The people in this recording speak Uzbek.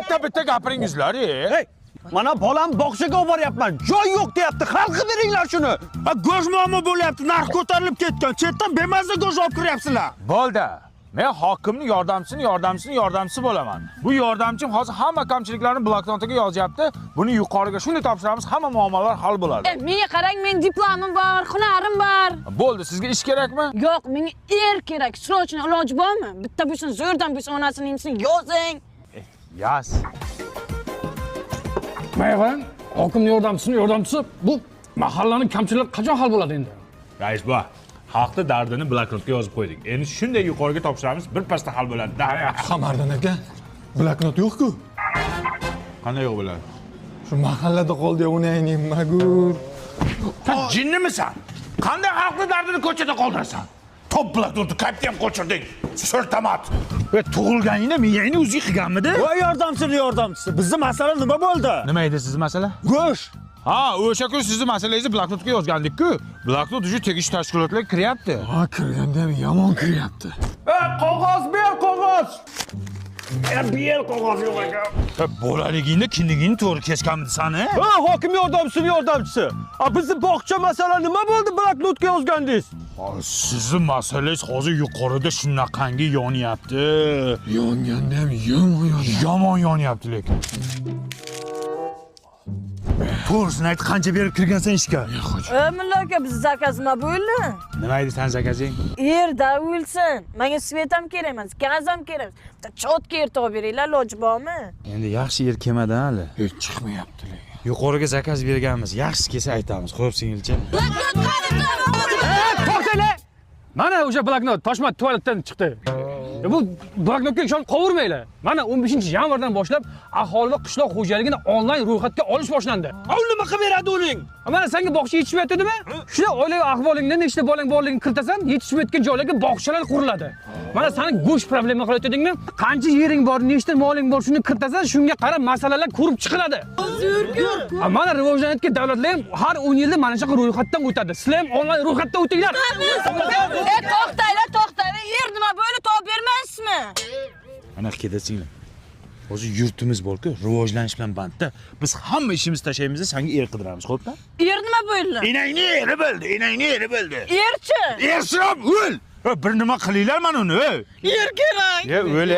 Bitta-bitta gapiringizlar, e. Hey, mana bolam bog'chaga olib boryapman. Joy yo'q deyapti. Hal qilib beringlar shuni. Ha, go'sht muammo bo'lyapti, narx ko'tarilib ketgan. Chetdan bemaza go'sht olib kiryapsizlar. Bo'ldi. Men hokimning yordamchisini, yordamchisini yordamchisi bo'laman. Bu yordamchim hozir hamma kamchiliklarni bloknotiga yozyapti. Buni yuqoriga shunday topshiramiz, hamma muammolar hal bo'ladi. E, menga qarang, men diplomim bor, hunarim bor. Bo'ldi, sizga ish kerakmi? Yo'q, menga er kerak. Срочно iloji bormi? Bitta bo'lsin, zo'rdan bo'lsin, onasini emsin, yozing. Yaz. Menga qarang, hokimning yordamchisini yordamchisi bu mahallaning kamchiliklari qachon hal bo'ladi endi? Rais bu. Xalqni dardini bloknotga yozib qo'ydik. Endi shunday yuqoriga topshiramiz, bir pasda hal bo'ladi. Qamariddin aka, bloknot yo'q-ku. Qanday yo'q bo'ladi? Shu mahallada qoldi uni ayning magur. Sen jinnimisan? Qanday xalqni dardini ko'chada qoldirasan? Top bloknotni qayerda ham qochirding? So'rtamat. E, tug'ilganingda miyangni o'zing qilganmidi? Voy yordamchini yordamchisi. Bizni masala nima bo'ldi? Nima edi sizni masala? Go'sht. Ha, o'sha kun sizni masalangizni bloknotga yozgandik-ku. Bloknot уже tegishli tashkilotlarga kiryapti. Ha, kirganda ham yomon kiryapti. Qog'oz ber, qog'oz. Ber qog'oz yo'q ekan. E, bolaligingda kindigingni to'g'ri kesganmidi sani? Ha, hokim yordamchisini yordamchisi. A bizni bog'cha masala nima bo'ldi bloknotga yozgandingiz? Sizni masalangiz hozir yuqorida shunaqangi yonyapti. Yonganda ham yomon yonyapti. Yomon yonyapti lekin. To'g'risini ayt, qancha berib kirgansan ishga? E, mulla aka, biz заказ nima bo'ldi? Nima edi san заказ ing? Er da o'lsin. Menga свет ham kerak emas, gaz ham kerak emas. Bitta чётко er topib beringlar, iloji bormi? Endi yaxshi er kelmadan hali. Hech chiqmayapti lekin. Yuqoriga заказ berganmiz. Yaxshisi kelsa aytamiz. Xo'p, singilcha. To'xtanglar! Mana o'sha bloknot toshma tualetdan chiqdi. E, bu bloknotga ishonib qovurmanglar. Mana 15-yanvardan boshlab aholi va qishloq xo'jaligini onlayn ro'yxatga olish boshlandi. U nima qilib beradi uning? Mana senga bog'cha yetishmayotdimi? Shuni oilaviy ahvolingda nechta bolang borligini kiritasan, yetishmayotgan joylarga bog'chalar quriladi. Mana sani go'sht problema qilayotdingmi? Qancha yering bor, nechta moling bor, shuni kiritasan, shunga qarab masalalar ko'rib chiqiladi. Ha, mana rivojlanayotgan davlatlar ham har 10 yilda mana shunaqa ro'yxatdan o'tadi. Sizlar ham onlayn ro'yxatdan o'tinglar. E, to'xtanglar, to'xtanglar. Er nima bo'ldi, topib bermaysizmi? Mana ketasinglar. Hozir yurtimiz bor-ku, rivojlanish bilan bandda. Biz hamma ishimizni tashlaymiz, senga er qidiramiz, xo'pmi? Er nima bo'ldi? Enangni eri bo'ldi, enangni eri bo'ldi. Erchi? Ersirab o'l. Bir nima qilinglar mana uni. Er kerak. Ya o'l.